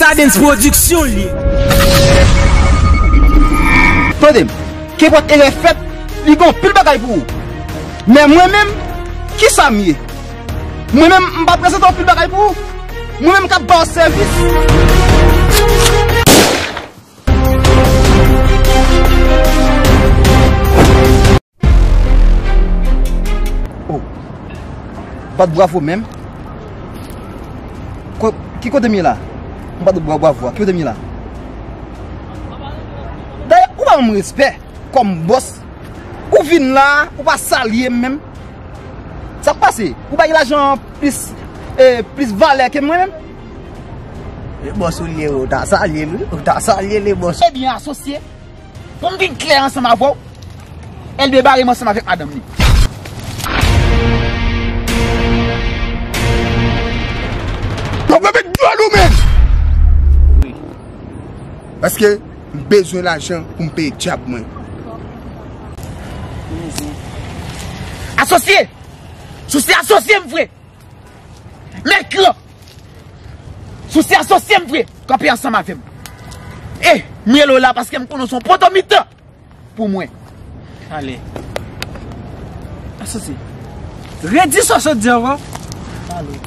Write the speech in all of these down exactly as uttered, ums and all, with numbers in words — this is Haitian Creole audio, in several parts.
Stardens Production li. Tande m, kenpòt erè fèt, li gen anpil bagay pou ou. Men mwen menm, kisa m ye? Mwen menm, m pa prezante anpil bagay pou ou. Mwen menm k ap ba w sèvis. Oh. Bat bravo menm. Ko-, ki kote m ye la? M bat bra-, bravo a. Ki kote m ye la? Dayè, ou pa ban m respè kòm bòs. Ou vin la, ou pa salye m menm. Sa k pase? Ou bay lajan plis, eh, plis valè ke mwen menm? E bòs ou li ye, ou ta salye l, wi. Ou ta salye l, e bòs. Ebyen, asosye, pou m vin klè ansanm avè w, Elbe bare m ansanm avèk madanm li. W ap met dlo nan men. Wi. Paske m bezwen lajan pou m peye djab mwen. Asosye! Si w se asosye m vre, met kran! Si w se asosye m vre, kanpe ansanm avè m. E, m rele w la paske m konnen w se yon poto mitan pou mwen. Ale. Asosye. Redi sa w sot di ankò. Ale.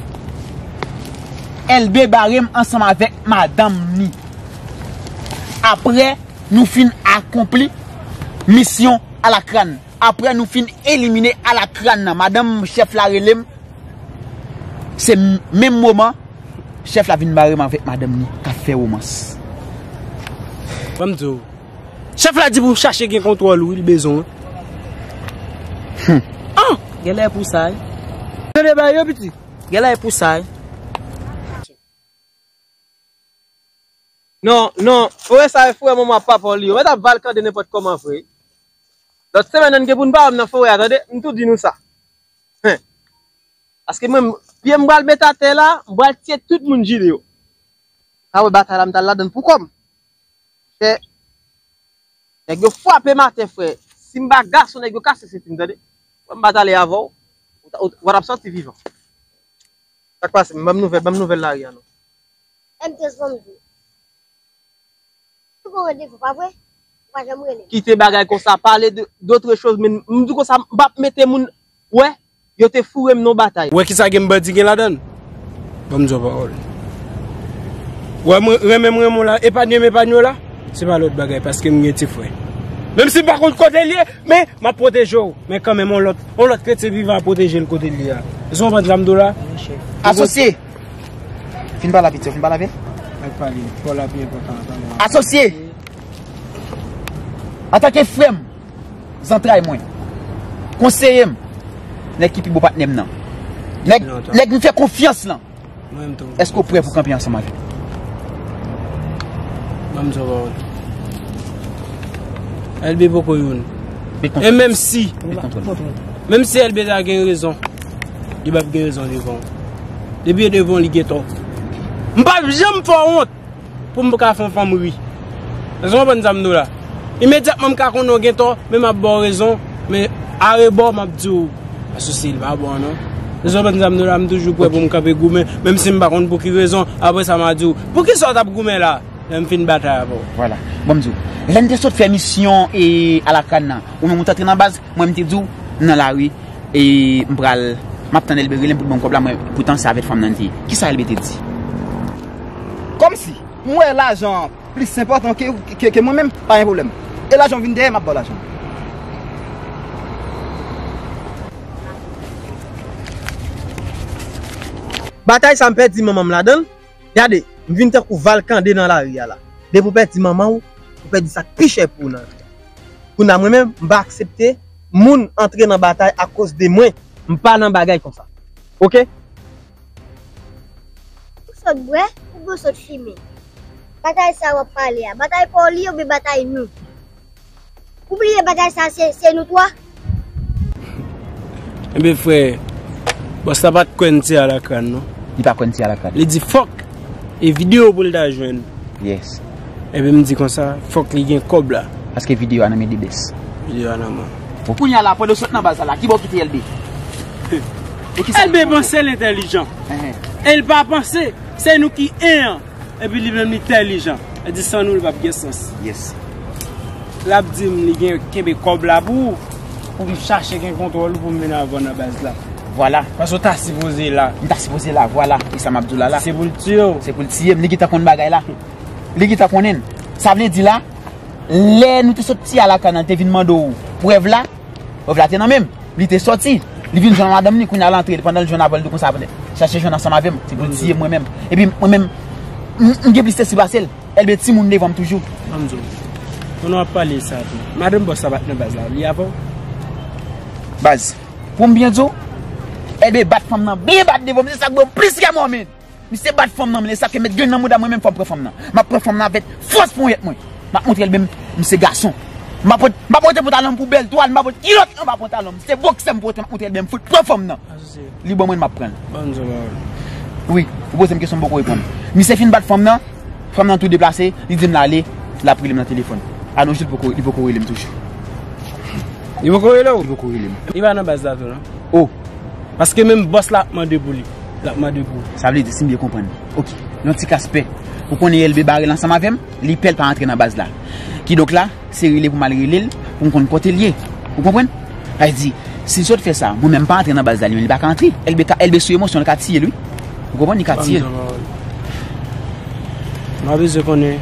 Elbe bare m ansanm avèk madanm ni. Apre nou fin akonpli misyon Alakran. Apre nou fin elimine Alakran nan, madanm chèf la rele m. Se m-, menm moman, chèf la vin bare m avèk madanm ni k ap fè womans. Ban m di w, chèf la di pou m chache gen kontwòl ou, wi, li bezwen w. An! Genlè e pou sa, wi. Tande ba yo, pitit. Genlè e pou sa, wi. Non, non, frè sa e frè manman ak papa w li. Yo mèt ap valkande nenpòt kòman vre. Lòt semèn, ann gen pou n pa wè m nan forè a, tande? M tou di nou sa. Hen. Paske mwen, pye m pral met atè la, m pral tiye tout moun Jide yo. Sa wè batay la, m t al ladann pou kò m. Chè, nèg yo frape m atè, frè. Si m pa gason, nèg yo kase senti m, tande? Mwen, m pa t ale avè w, ou ta, ou, ou pa t ap sòti vivan. Sa k pase? Ban m nouvèl, ban m nouvèl lari a non. M trans ban m di w. Ou gon randevou, pa vre? Ou pa janm rele m. Kite bagay konsa, pale de, d'autres choses, men m di w konsa, m p ap mete moun, wè, yo te foure m nan batay. Wè kisa gen bandi gen ladann? Ban m di w pawòl. Wè mwen, renmen m renmen w la, epanye m epanye w la, se pa lòt bagay, paske m gen ti frè. Menm si m pa konn kote l ye, men m ap pwoteje w. Men kanmenm, yon lòt, yon lòt kretyen vivan ap pwoteje l kote l ye a. Ou konprann sa m di w la? Asosye! Fin pale a pitit, fin pale avè l. Al pale, pawòl la pi enpòtan, tann. Asosye! Antanke frè m, zantray mwen, konseye m, nèg ki pi bon patnè m nan. Nèg, nèg m fè konfyans lan. Èske w prè pou kanpe ansanm avè m? Ban m di w yon pawòl. Elbe poko youn. E menm si, menm si Elbe ta gen rezon, li p ap gen rezon devan w. Depi e devan w, li gen tò. M p ap janm fè w wont pou m ka fè yon fanm ri. Èske w konprann sa m di w la? Imedyatman m ka konnen w gen tò, men m ap ba w rezon, men arebò m ap di w, asosye l pa bon non. Èske w konprann sa m di w la? M toujou prè pou m kanpe goumen, menm si m pa konn pou ki rezon, apre sa m a di w, poukisa w t ap goumen la? Lè m fin batay avè w. Vwala. Ban m di w, lè n te sot fè misyon e Alakran nan, ou menm ou t antre nan baz, mwen m te di w, m nan lari, e m pral, m ap tann Elbe rele m pou l ban m kòb la, mwen, poutan se avèk fanm nan l te ye. Kisa Elbe te di? Kòmsi, m wè lajan plis enpòtan ke, ke, ke mwen menm, pa gen pwoblèm. E lajan w vin dèyè, m ap ba w lajan. Batay sa m pèdi manman m ladan l. Gade, m vin tankou valkande nan lari a la. Depi w pèdi manman w, ou pèdi sa k pi chè pou ou nan vi a. Kounye a mwen menm, m pa aksepte moun antre nan batay akoz de mwen. M pa nan bagay konsa. Oke? Ou sot bwè, oubyen ou sot fimen? Batay sa w ap pale a, batay pa w li ye oubyen batay nou? Ou bliye batay sa se, se nou twa? Enben frè, bòs la pa t kwè n se Alakran non. Li pa kwè n se Alakran. Li di fòk e videyo pou l ta jwenn. Yes. Enben m di konsa, fòk li gen kòb la. Paske videyo a nan men Debès. Videyo a nan men. Kounye a la, pandan w sot nan baz la, kibò w kite Elbe? Elbe panse l entèlijan. E l pa panse, se nou ki en an. Epi li menm li entèlijan. Li di san nou li p ap gen sans. Yes. L ap di m li gen kenbe kòb la pou ou, pou m chache gen kontwòl ou pou m mennen avè w nan baz la. Vwala. Paske w ta sipoze la. M ta sipoze la, vwala. E sa m ap di w la la. Se pou l tiye w. Se pou l tiye m. Li gentan konn bagay la. Li gentan konnen. Sa vle di la, lè nou te soti a lakay nan, li te vin mande w prèv la, prèv la te nan men m. Li te sòti. Li vin jwenn madanm li, kounye a l antre. Pandan l jwenn avè l, li konsa ap chache jwenn ansanm avè m. Se pou l tiye mwen menm. Epi mwen menm, m, m gen plis tèsi pase l. Elbe timoun devan m toujou. Ban m di w. Pandan w ap pale sa tou. Madanm bòs la pa t nan baz la, li avè w? Baz, pou m byen di w, Elbe bat fanm nan, byen bat devan m, se sa k ban m plis remò, men. Misye bat fanm nan, men sa ke met grenn nan mouda mwen menm fò m pran fanm nan. M ap pran fanm nan avèk fòs ponyèt mwen. M ap montre Elbe m, m se gason. M ap pot, m ap pote pantalon m pou bèl twal, m ap pot kilòt, m ap pran pantalon m. Se boksè m pote, m ap montre Elbe m fout pran fanm nan. Li ban mwen, m ap pran l. Ban m di w pawòl. Wi, ou poze m kesyon m poko reponn. Misye fin bat fanm nan, fanm nan tou deplase, li di m l ale, l ap rele m nan telefòn. Anojou li poko, li poko rele m toujou. Li poko rele w? Li poko rele m. Li pa nan baz la tou non. Oh. Paske menm bòs la ap mande pou li. L ap mande pou ou. Sa vle di, si m byen konprann. Ok. Yon ti kaspè. Ou konnen Elbe bare l ansanm avè m, li pè l pa antre nan baz la. Kidonk la, se rele pou m al rele l, pou m konn kote l ye. Ou konprann? Sa vle di, si l sot fè sa, mwen menm m pa antre nan baz la, li menm li pa ka antre. Elbe ka, Elbe sou emosyon, li ka tiye l, wi. Ou konprann? Li ka tiye l. M a bezwen konnen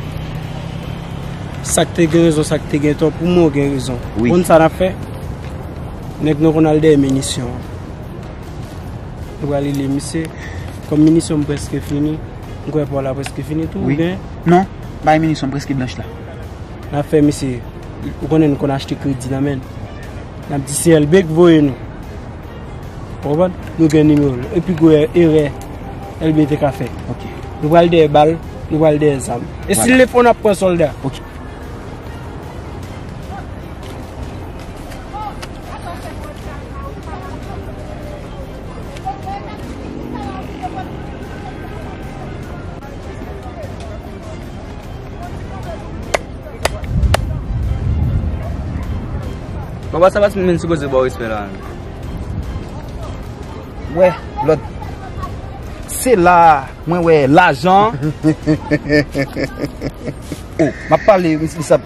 sa k te gen rezon, sa k te gen tò, pou mwen w gen rezon. Wi. Konn sa n ap fè? Nèg nou konn al dèyè minisyon an. Nou pral rele misye. Kòm minisyon m prèske fini, m kwè pa w la prèske fini tou, wi. Oubyen? Non, bagay minisyon m prèske blanch la. N ap fè misye, ou konnen nou konn achte kredi nan men l. N ap di se Elbe k voye nou. Ou konprann? Nou gen nimewo l. Epi gwo erè Elbe te ka fè. Ok. Nou pral dèyè bal, nou pral dèyè zam. E si l le fò n ap pran sòlda. Ok. Papa, sa pa t menm sipoze ba w respè la. Wè, lòt. Se la, mwen wè lajan. Oh, m ap pale, misye sa.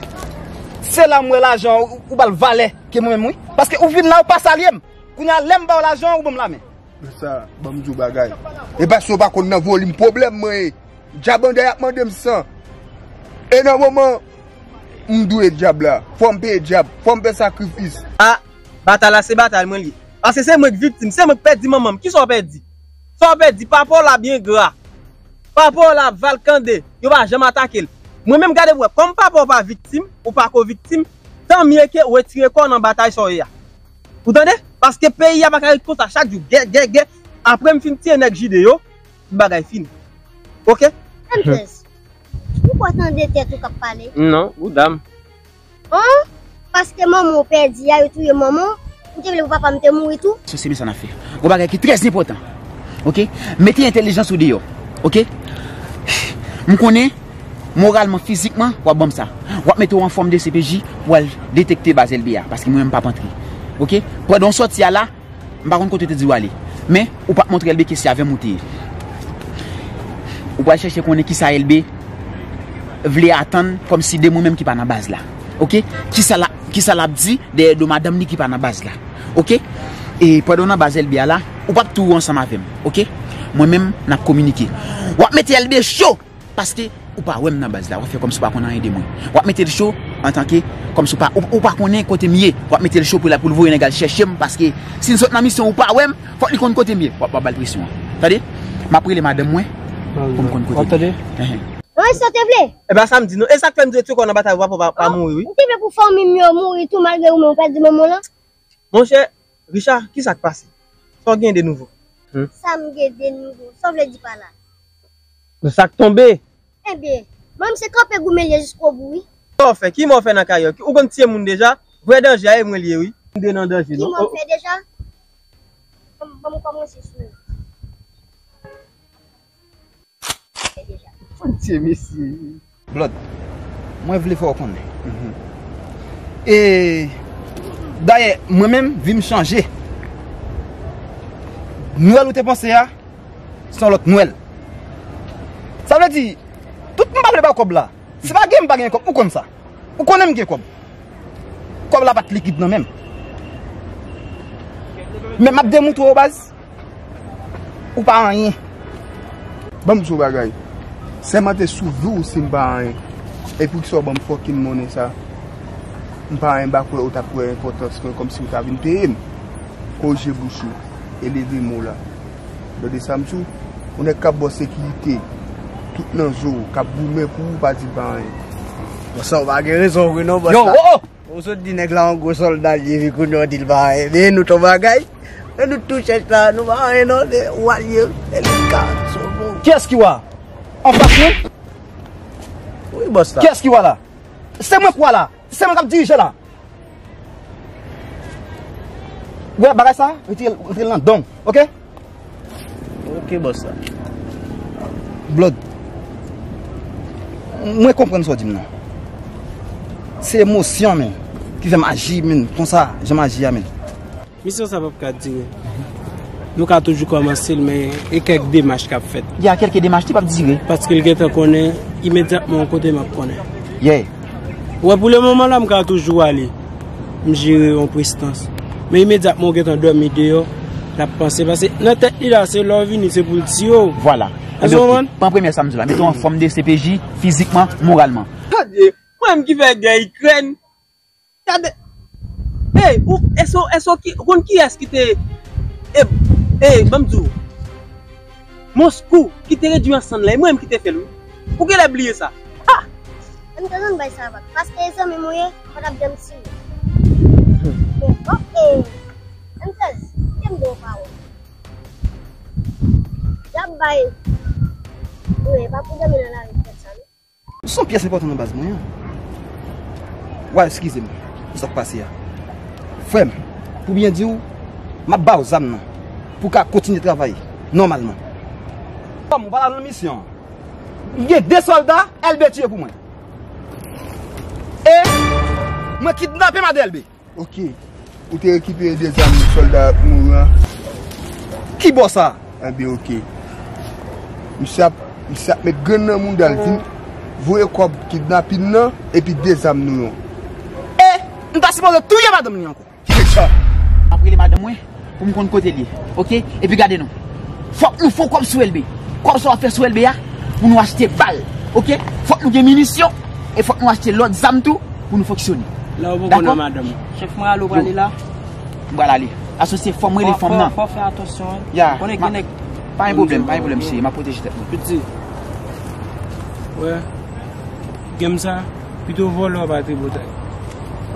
Se la m wè lajan, ou, ou ba l valè ke mwen menm, wi. Paske ou vin la, ou pa salye m. Kounye a, lè m ba w lajan, ou ban m lamen. Men sa, ban m di w bagay. E paske w pa konn nan volim pwoblèm mwen ye. Dyab andèy ap mande m san. E nan moman, m dwe dyab la. Fò m peye dyab. Fò m fè sakrifis. A, batay la, se batay mwen li ye. Paske se mwen k viktim, se mwen k pèdi manman m. Kisa w pèdi? Sa w pèdi, papa w la byen gra. Papa w la valkande, yo pa janm atake l. Mwen menm gade pou wè, kòm papa w pa viktim, ou pa ko viktim, tanmye ke w retire kò w nan batay sa w ye a. Ou tande? Paske peyi a pa ka ret konsa chak jou, gè, gè, gè. Apre m fin tiye nèg Jide yo, bagay fini. Oke? M trèz. Ou pa tande tèt ou k ap pale? Non, bouda m. An? Paske manman w pèdi a, yo touye manman w, ou te vle pou papa m te mouri tou? Se, se men sa n ap fè. Gon bagay ki trè enpòtan. Oke? Mete entèlijans ou deyò. Oke? M konnen, moralman, fizikman, w ap ban m sa. W ap mete w anfòm D C P J pou al detekte baz Elbe a, paske mwen menm m p ap antre. Oke? Pandan w sòti a la, m pa konn kote w te di w ale. Men, ou p ap montre Elbe ke se avè m ou te ye. Ou pral chèche konnen kisa Elbe vle atann kòmsi de mwen menm ki pa nan baz la. Oke? Kisa l ap, kisa l ap di dèyè do madanm li ki pa nan baz la? Oke? E pandan w nan baz Elbe a la, ou p ap tou ansanm avè m. Oke? Mwen menm, n ap kominike. W ap mete Elbe cho! Paske ou pa wè m nan baz la, w ap fè kòmsi w pa konn anyen de mwen. W ap mete l cho antanke kòmsi w pa, ou, ou pa konnen kote m ye. W ap mete l cho pou l, pou l voye nèg al chèche m, paske si n sot nan misyon ou pa wè m, fòk li konn kote m ye. W ap, w ap ba l presyon an. Tande? M ap rele madanm mwen pou m konn kote l ye. W ap tande? Enhen. Mwen sa te vle. E pa sa m di non. E sa k fè m di w ti kò nan batay, w ap pa, pa mouri, wi. M te vle pou fanmi m yo mouri tou, malgre ou menm ou pèdi manman w lan. Monchè, Richard, kisa k pase? Sa w gen de nouvo? Hmm? Sa m gen de nouvo? Sa w vle di pa la? Sa k tonbe? Ebyen, mwen, m se kanpe goumen l ye jiskobou, wi. Sa w fè? Ki mò w fè nan karyè w? Ou konn tiye moun deja? Vrè danje a, e mwen l ye, wi. M de nan danje, non. Ki mò m fè deja? Ban m, ban m kòmanse sou ou. Fè deja. Fò n tiye mesye. Blòd, mwen vle fè w konnen. Mhm. E, dayè, mwen menm, vi m chanje. Nwèl ou te panse a, se yon lòt Nwèl. Sa vle di, Tout m pa vle ba w kòb la. Si pa gen, m pa gen kòb. Ou konn sa. Ou konnen m gen kòb. Kòb la pa t likid nan men m. Men m ap demontre w, baz. Ou pa anyen. Ban m di w bagay. Sèmante sou vi w si m pa anyen. E poukisa w ban m fòkin monnen sa? M pa anyen, m pa kwè ou t ap wè enpòtans mwen kòmsi ou ta vin peye m. Korije bouch ou e leve mo la. Tande sa m di w? Yon nèg k ap ba w sekirite, tout nan zo w, k ap goumen pou ou, pa di l pa anyen. Bòs la, ou pa gen rezon vre non, bòs la. Yo, oh, oh! Ou sot di nèg la yon gwo sòlda li ye, epi kounye a w di l pa anyen. Men nou t yon bagay. Men nou tou chèch la, nou pa anyen non, se wa l ye, se li k ka sove w. Kiyès ki wa? Anfas mwen? Wi, bòs la. Kiyès ki wa la? Se mwen k wa la. Se mwen k ap dirije la. Ou wè bagay sa? Retire l, retire l nan don, oke? Oke, bòs la. Blood. Mwen konprann sa w di m nan. Se emosyon, men, ki fè m aji, men, konsa, jan m aji a, men. Misyon sa p ap ka dire. Nou ka toujou kòmanse l, men e kèk demach k ap fèt. Ya kèlke demach ki p ap dire. Paske l gentan konnen, imedyatman yon kote m ap konnen. Yeah. Ou wè, pou le moman la, m ka toujou ale. M jere yon prestans. Men imedyatman ou gentan dòmi deyò, l ap panse. Paske nan tèt li la, se lè w vini, se pou l tiye w. Vwala. Ou konprann? Pran premye sa m di w la. Mete w an fòm de C P J, fizikman, moralman. Tande, mwen menm ki fè gè Ikrèn. Gade. Ey, ou, èske, èske ki, ou konn kiyès ki te, e, e, ban m di w. Moskou ki te redui an sann la, e mwen menm ki te fè l, wi. Ou genlè bliye sa. Ha! Ann tann bay sa, paske e zanmi m ou ye, ou pa t ap janm siye. Bon, ok. Ann tann, kite m di w yon pawòl. Y ap bay. Wi, e pa pou dòmi nan lari fèt sa, non. Ou se yon pyès enpòtan nan baz mwen an. W a eskize m pou sa k pase a. Frè m, pou byen di w, m ap ba w zam nan pou w ka kontinye travay nòmalman. Kòm ou pa t al nan misyon an, m gen de sòlda L B tiye pou mwen. E mwen kidnape madan L B. Ok. Ou te rekipere de zam sòlda mouri an? Ki bò sa? Enben, ok. Misye ap, misye ap met grenn nan mouda l, vin voye kòb kidnapin nan, epi de zam nou yo. E, m ta sipoze touye madanm li ankò. Ki nèg sa? M ap rele madanm mwen pou m konn kote l ye. Ok? Epi gade non. Fòk nou fè yon kòb sou L B. Kòb sa w ap fè sou L B a, pou nou achte bal. Ok? Fòk nou gen minisyon. E fòk nou achte lòt zam tou pou nou fonksyone. La ou poko nan madanm. Chèf mwen, ale ou prale la? M pral ale. Asosye, fò m rele fanm nan. Fò, fò, fò fè atansyon, wi. Ya, konnen gen nèg. Pa gen pwoblèm, pa gen pwoblèm, cheri. M ap pwoteje tèt mwen. Piti. Wè. Game sa, pito vòlè w pa tribotay.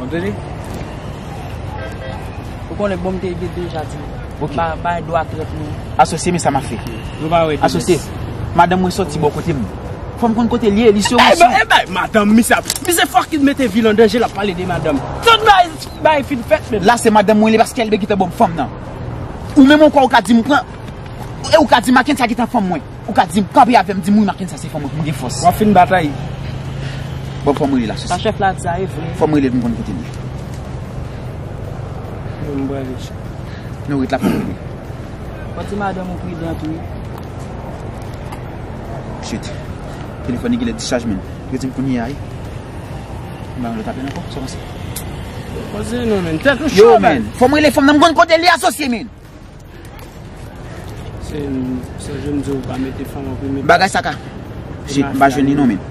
Ou tande? Ou konnen bon m te deja di. Ok. Ba, bay dwa trèt nou. Asosye, men sa m ap fè. Nou pa wè. Asosye, madanm mwen sòti bò kote m. Fò m konn kote l ye, li se yon mouchou. E bay, e bay, madanm, misye ap, misye fucking mete vi l an danje, l ap pale de madanm. Tout bay, bay fin fèt menm. La se madanm mwen li paske L B gentan ban m fanm nan. Ou menm ankò ou ka di m pran, e ou ka di Mackenson sa gentan fanm mwen. Ou ka di m kanpe avè m, di m wi Mackenson se fanm mwen pou m gen fòs. W ap fin batay. Bon, fò m rele l asosye. Sa chèf la di a e vre. Fò m rele l pou m konn kote l ye. Bon, m prale. Non, ret la, fò m rele. Fò di madanm ou pridan tou wi. Shit. Telefòn li genlè dichaj menm. Yo di m kounye a wi. M pa gen lòt apèl ankò, sa w panse? Panse non, men. Tèt ou cho, men. Fò m rele fanm nan, m konn kote l ye asosye, men. Se, se jwenn di ou pa mete fanm an premye. Bagay sa ka. Shit, m pa jwenn li non, men.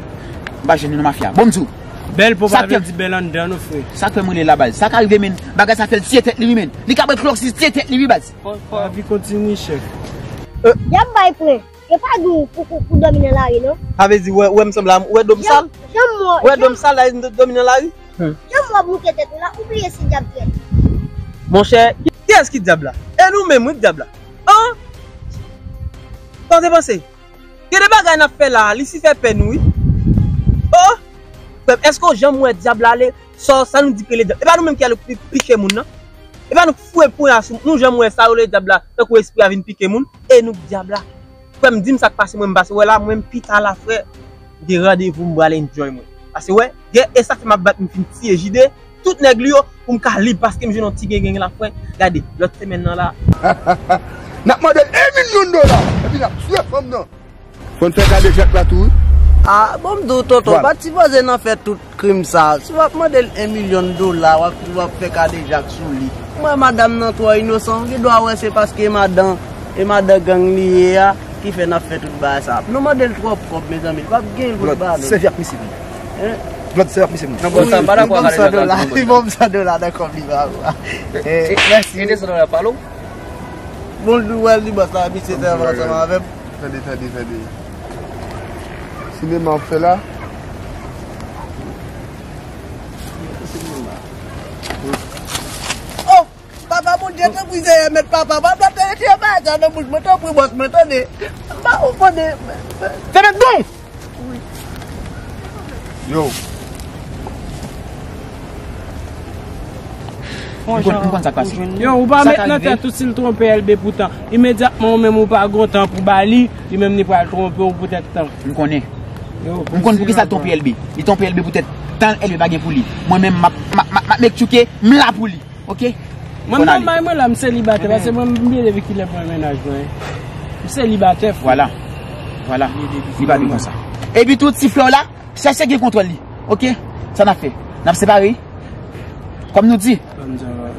M pa jwenn li non, mafya. Bon, m di w. Bèl pou pa vle di bèl anndan, non, frè. Sa k fè m rele la, baz. Sa ka rive, men. Bagay sa fè l tiye tèt li, wi, men. Li ka pran klòks, li tiye tèt li, wi, baz. Lavi kontinye, chèf. Y ap bay pwen. Yo pa di w pou, pou, pou dòmi nan lari, non. Sa vle di, wè, wè m sanble a, wè do m sal? Jan m wè, wè do m sal la, dòmi nan lari? Jan m wè w ap moute tèt ou la, ou bliye se dyab ki la. Monchè, ki, kiyès ki dyab la? E nou menm, wi, k dyab la. An? Sa w te panse? Gen de bagay n ap fè la, Lisifè pè nou, wi. O! Frè m, èske w janm wè dyab la ale? Sa, sa nou di k rele dyab? E pa nou menm ki al pi-, pike moun nan? E pa nou k foure ponya sou, nou janm wè sa yo rele dyab la, tankou espri a vin pike moun? E nou k dyab la. Frè m, di m sa k pase mwen, m pase wè la, mwen m pita la, frè. M gen randevou, m pral enjoy mwen. Pase wè, gen, e sa fè m ap bat, m fin tiye J D, tout nèg li yo, pou m ka lib, paske m jwenn yon ti gengeng la, frè. Gade, lòt semèn nan la. N ap mande l yon milyon dola, epi n ap tchwe fanm nan. Fò n fè kadejak la tou, wi. Ah, bon, m di w, tonton, vwala, pa t sipoze nan fè tout krim sa. Si w ap mande l yon milyon dola, w ap, w ap fè kadejak sou li. Mwen, madanm nan twò inosan, ou gen dwa wè se paske e madan, e madan gang li ye a, ki fè n ap fè tout bagay sa. Nou mande l twòp kòb, mezanmi, li p ap gen l pou l ba nou. Sèvi ak misye pou mwen. Hein? Blòd, sèvi ak misye pou mwen. Non, bòs, sa pa dakò avè l. Li ban m san dola, li ban m san dola nan kòb li ba mwen. Eh, mèsi. E de san dola pa lou? Bon, l di w wè l di bòs la, misye te ansanm avè m. Tande, tande, tande. Sinema w ap fè la? Oh! Papa Bondye, tanpri, Seyè, mèt papa, papa, te retire bagay sa nan bouch mwen, tanpri, bòs mwen, tande. M pa konprann. Fè mèt bon! Yo. M konn, m konn sa k pase. Yo, ou pa met nan tèt ou si l twonpe L B pou tan. Imedyatman ou menm ou pa gon tan pou ba li, li menm li pral twonpe w pou tèt tan. M konnen. M konn poukisa l twonpe L B. Li twonpe L B pou tèt tan L B pa gen pou li. Mwen menm, m ap, m ap, m ap, m ap make sure ke m la pou li. Ok? Mwen, m pa bay mwen la, m selibatè, paske mwen, m bliye depi kilè mwen mennaj mwen. M selibatè, frè. Vwala. Vwala. Li pa di konsa. Epi tout ti frè w la, chèche gen kontwòl li. Ok? Sa n ap fè? N ap separe? Kòm nou di. Kòm sa va.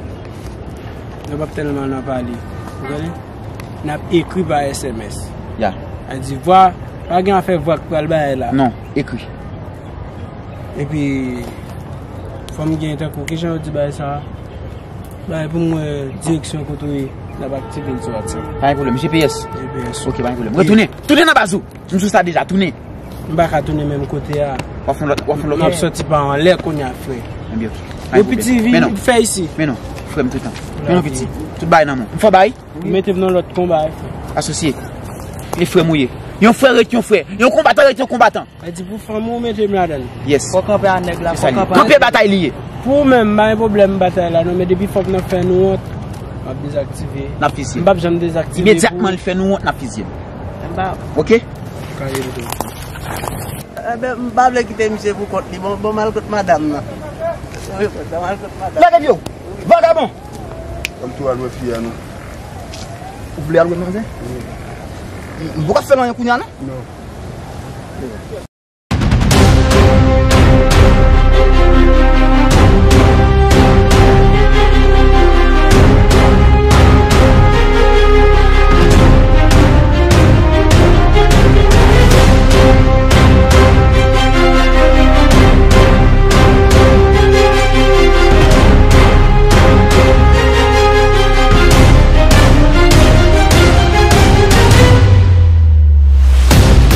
Nou p ap tèlman nan pale. Ou konnen? N ap ekri pa S M S. Ya. A di vwa, pa gen afè vwa k pral bay la. Non, ekri. Epi, fò m gen tankou, kijan yo di bagay sa a? Bay pou mwen direksyon kote w ye, n ap aktive l sou WhatsApp. Pa gen pwoblèm, G P S. G P S. Ok, pa gen pwoblèm. Retounen. Tounen nan baz ou. M sou sa deja, tounen. M pa ka tounen menm kote a. W ap fè yon lòt, w ap fè yon lòt. M ap sòti pa anlè kounye a, frè. Ebyen, ok. Pa gen pwoblèm. Yo piti vi, men non, fè isi. Men non, frè m toutan. Men non, piti. Tout bagay nan men w. M fò bay. Ou mete m nan lòt konba, wi, frè. Asosye. E frè m ou ye. Yon frè ret yon frè. Yon konbatan ret yon konbatan. Sa di pou fanm ou mete m ladan l. Yes. Fò kanpe a nèg la, fò kanpe a nèg la. Kanpe batay li ye. Pou ou menm, m pa gen pwoblèm batay la, non, men depi fòk nan fè nou wont, m ap dezaktive. N ap fizye. M p ap janm dezaktive pou. Imedyatman li fè nou wont, n ap fizye l. M pa. Ok? Kale m tou. Enben, m pa vle kite misye pou kont li. Bon, bon, m al kot madanm nan. Wi, m al kot madanm. Lage pye w! Vagabon! An m tou al wè fi a, non. Ou vle al wè manzè? Wi. M, m poko fè l anyen kounye a, non? Non.